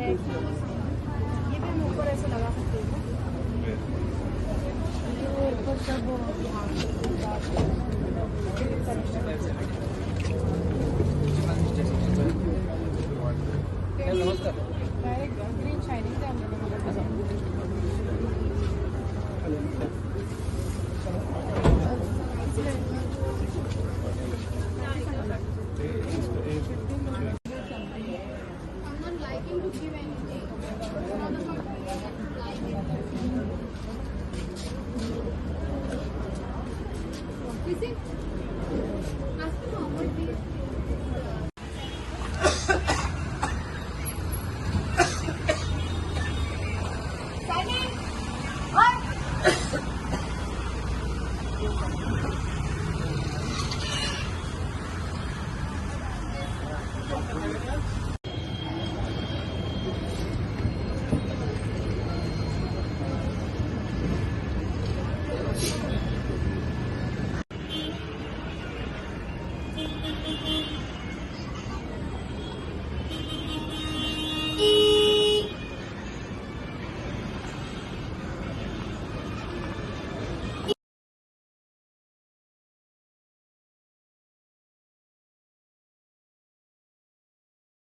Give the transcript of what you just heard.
ये भी हम ऊपर ऐसे लगा सकते हैं। ये ऊपर सब direct green shining. I'm not liking to give anything. It's not about like it. You see, ask him how much these. Silent. What?